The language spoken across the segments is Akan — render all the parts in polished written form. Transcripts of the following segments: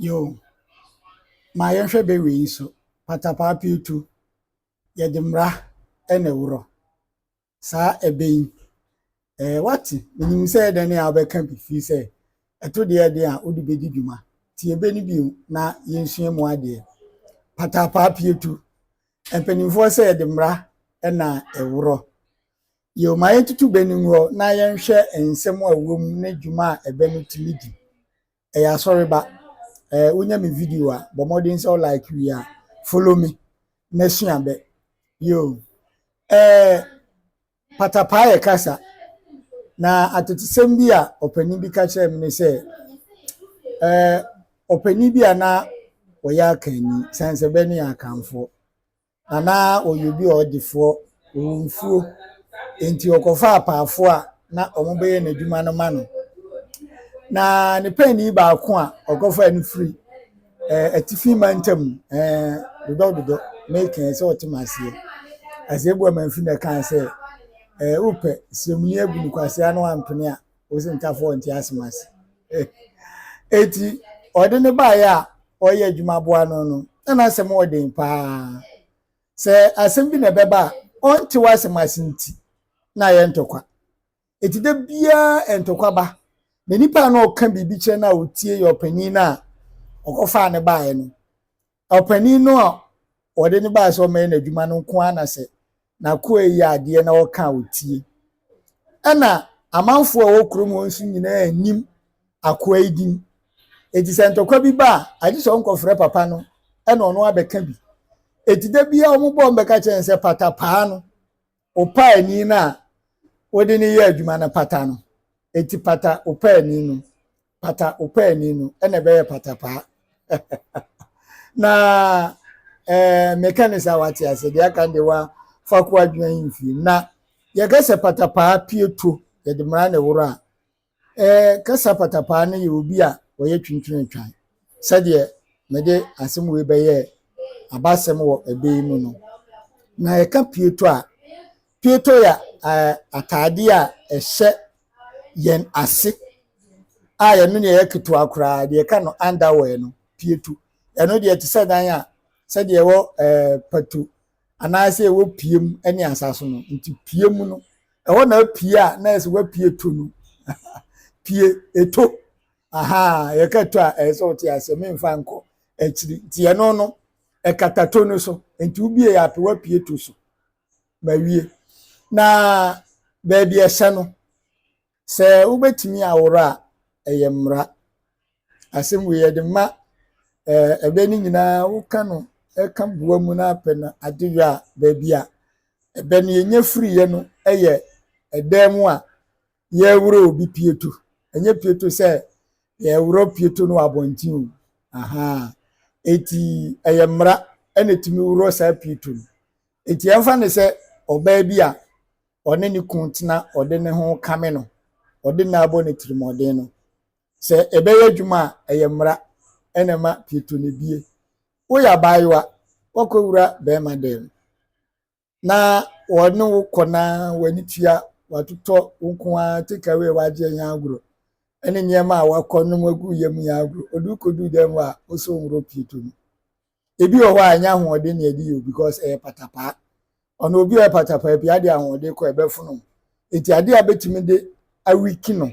Yo, ma yɛnhwɛ bɛ wei nso. Patapaa pieto, yɛde mmara na ɛworɔ. Saa ɛbɛ yi, wate, menim sɛ ɛdɛn ne a wobɛka bi firi sɛ ɛto deɛ ɛden a wode bɛdi dwuma. Tie bɛ no bio na yɛnsua mu adeɛ. Patapaa pieto, mpanimfoɔ sɛ yɛde mmara na ɛworɔ. Yo, ma yɛntutu bɛ no ngu hɔ na yɛnhwɛ nsɛm a ɛwɔ mu ne dwuma a ɛbɛ no tumi di. Ɛyɛ asɔreba. Wonya me video a, bɔ mmɔden sɛ wo like wie a, follow me na sua bɛ. Yo, patapaa yɛ kasa. Na atetesɛm bi a ɔpanin bi ka kyerɛɛ me ne sɛ, ɔpanin bi a na ɔyɛ akanni, sane sɛ bɛ ne yɛ akanfoɔ. Na na ɔyɛ obi a ɔdefoɔ, ɔwɔ mfuo. Nti ɔkɔfaa apaafoɔ a na wɔbɛyɛ n'adwuma no ma no. Na ne panin baako a ɔkɔfaa no firi atifi mantam, dodɔ dodɔ, meka sɛ ɔte me aseɛ. Aseɛ Mamfi na ɛkaa sɛ, wopɛ sremuni abu no kwasea na wampene a, wo se ntafoɔ nte asɛm ase. Eti ɔde ne baeɛ a ɔreyɛ adwuma boa no no, na n'asɛm wɔ den paa. Sɛ asɛm bi na ɛbɛba a, ɔnte w'asɛm ase nti, na ayɛ ntɔkwa. Eti da biara ntɔkwa ba. Na nipa a na ɔka biribi kyerɛ no a otie yɛ ɔpanin no a ɔkɔfaa ne baeɛ no. Ɔpanin no a ɔde ne baeɛ sɛ ɔmmɛyɛ n'adwuma no nko ara na sɛ n'akoa yi yɛ adeɛ na ɔka a otie. Ɛna amanfoɔ a ɛwɔ kurom hɔ nso nyinaa nim akoa yi din. Eti sɛ ntɔkwa bi ba a, agye sɛ ɔnkɔfrɛ papa no ɛna ɔno abɛka bi. Eti da biara wɔn bɔ wɔn bɛka kyerɛ no sɛ patapaa no, ɔpaani no a wɔde no yɛ adwuma no pata no. Eti pata ɔpaani no, pata ɔpaani no ɛna ɛbɛyɛ patapaa. Na meka ne sɛ wate ase deɛ aka deɛ wa fa kɔ adwene yi mfie. Na yɛka sɛ patapaa pieto, yɛde mmara na ɛworɔ a, kasa patapaa no yɛ obi a ɔyɛ twintwintwan. Sɛdeɛ mede asɛm wei bɛyɛ abasɛm wɔ ɛbɛ yi mu no. Na yɛka pieto a, pieto yɛ ataadeɛ a ɛhyɛ yɛn ase a yɛno deɛ ɛyɛ ketewa koraa deɛ yɛka no underwear no, pieto. Ɛno deɛ te sɛ dan a sɛdeɛ ɛwɔ pato anaasɛ ɛwɔ pie mu ne asa so no. Nti pie mu no, ɛhɔ na apue a na ɛsɛ wapue to no. Pie eto. Aha, yɛka to a ɛyɛ sɛ ɔte aseɛ memfa nkɔ akyiri. Nti ɛno no, ɛkata to no so. Nti wobie yɛ apɛ wapue to so. Ma wie. Na baabi ɛhyɛ no, sɛ wobɛtumi aworɔ a, ɛyɛ mmara. Asɛm wei yɛde ma ɛbɛ no nyinaa woka no ɛka boa mu na apɛ no adeyɔ a baabi a ɛbɛ no yɛnya firiiɛ no yɛ ɛdan mu a yɛreworɔ obi pieto. Ɛnyɛ pieto sɛ yɛreworɔ pieto no wɔ abɔnten o. Aha. Eti ɛyɛ mmara ɛna ɛtumi worɔ saa pieto no. Eti yɛmfa no sɛ ɔbaa bi a ɔne ne kun tena ɔde ne ho kame no, ɔde ne abɔ ne tirimɔden no. Sɛ ɛbɛyɛ adwuma a ɛyɛ mmara ɛna ɛma pieto no bie. Woyɛ abaayewa, wakɔwura bɛrima dan mu na wɔne wo kɔ na w'ani tua watotɔ wo nko ara take away wagye yɛn agorɔ ɛne nneɛma a wakɔ nom agu yam yɛn agorɔ. Ɔde wo kɔduu dan mu a wosɛ nworo pieto no. Ebi wɔ hɔ a ɛnyɛ ahoɔden na yɛde yɛ o because ɛyɛ patapaa. Ɔno obi a ɔyɛ patapaa bi ade ahoɔden kɔ ɛbɛfono. Eti adeɛ a bɛtumi de awiki no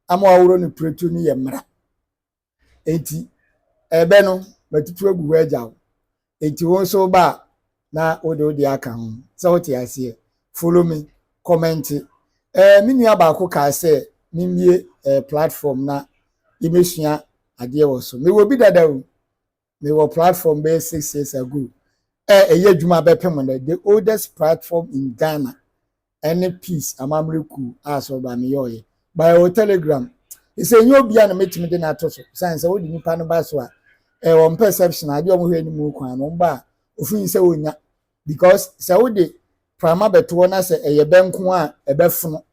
ama waworɔ no pieto no yɛ mmara. Eti ɛbɛ no matutu agu hɔ agya wo. Eti wo nso ba a na wode wo deɛ aka ho. Sɛ wote aseɛ, follow me, comment. Me nua baako kaa sɛ memmie platform na yɛbɛsua adeɛ wɔ so. Mewɔ bi dada o. Mewɔ platform bɛyɛ 6 years ago. Ɛyɛ adwuma bɛpem no. The oldest platform in Ghana ɛne Peace Amammerɛ Kuo a sɛ ɔba meyɛ ɔyɛ. But ɛwɔ Telegram. Ɛsɛ nyɛ obi a na mɛtumi de no ato so. Sane sɛ wode nipa no ba so a, ɛwɔ perception adeɛ a wɔhwɛ anim kwan no, wɔn ba a ofin sɛ wonya. Because sɛ wode prama bɛto hɔ na sɛ ɛyɛ bɛnko a ɛbɛfono.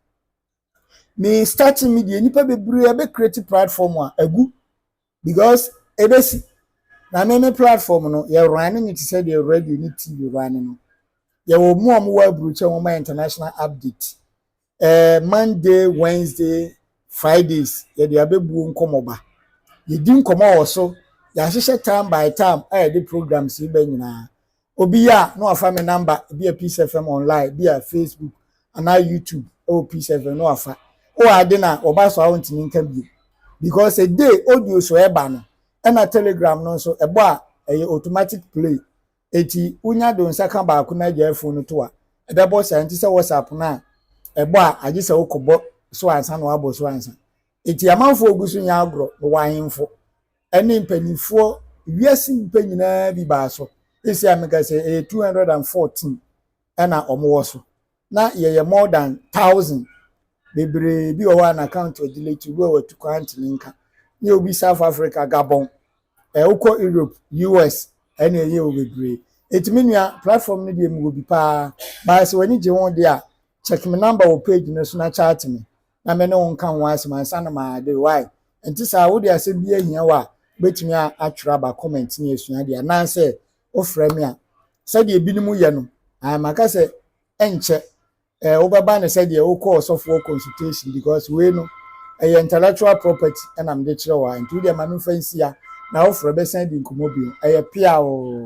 Me starting media nipa bebree ɛbɛ create platform a agu because ebesi na me platform no yɛ run ne te sɛ deɛ radio ne TV run no. Yɛwɔ mu a wɔwɔ aburokyɛ wɔn ma international update. Monday, Wednesday, Fridays yɛde abɛbuo nkɔmɔ ba. Yɛdi nkɔmɔ wɔ so Yɛahyehyɛ time by time a yɛde programs yi bɛ nyinaa. Obi yɛ a, na wafa me number bi a Peace FM online bi a Facebook anaa YouTube ɛwɔ Peace FM na wafa. Wowɔ ade na wɔba so a, wontumi nka bio because a day audio so ɛba no, ɛna Telegram no nso ɛbɔ a, ɛyɛ automatic play. Eti wonya de nsa ka baako na agya phone no to a, ɛbɛbɔ saa. Nti sɛ WhatsApp no a ɛbɔ a, agye sɛ wokɔbɔ so ansa na wabɔ so ansa. Eti amanfoɔ ogu so nyɛ agorɔ na wɔ ahemfo ɛne mpanimfoɔ wiase nipa nyinaa bi baa so. Esi a meka sɛ ɛyɛ 214 ɛna wɔn wɔ so, na yɛyɛ more than 1,000. Bebree bi wɔ hɔ a na account delete, bi wɔ watu kwan ntumi nka ne obi South Africa, Gabon, wokɔ Europe, US, ɛna ɛyɛ wɔ bebree. Eti mi nua, platform no deɛ mu wɔ bi paa baa. Sɛ w'ani gye ho deɛ a, check me number wɔ page no so na chat me na me ne wo nka ho asɛm ansa na maa de why. Nti saa wode asɛm bi ahia wɔ a, wobɛtumi atwerɛ aba comment ne asua deɛ, anaasɛ wofrɛ me a, sɛdeɛ ebinom yɛ no. Maka sɛ ɛnkyɛ wobɛba ne sɛdeɛ wokɔ ɔsɔfoɔ consultation, because wei no ɛyɛ intellectual property ɛna mede kyerɛ wɔ ha. Nti wodeɛ ma memfa nsia na wofrɛ bɛsan di nkɔmmɔ bio. Ɛyɛ pia o.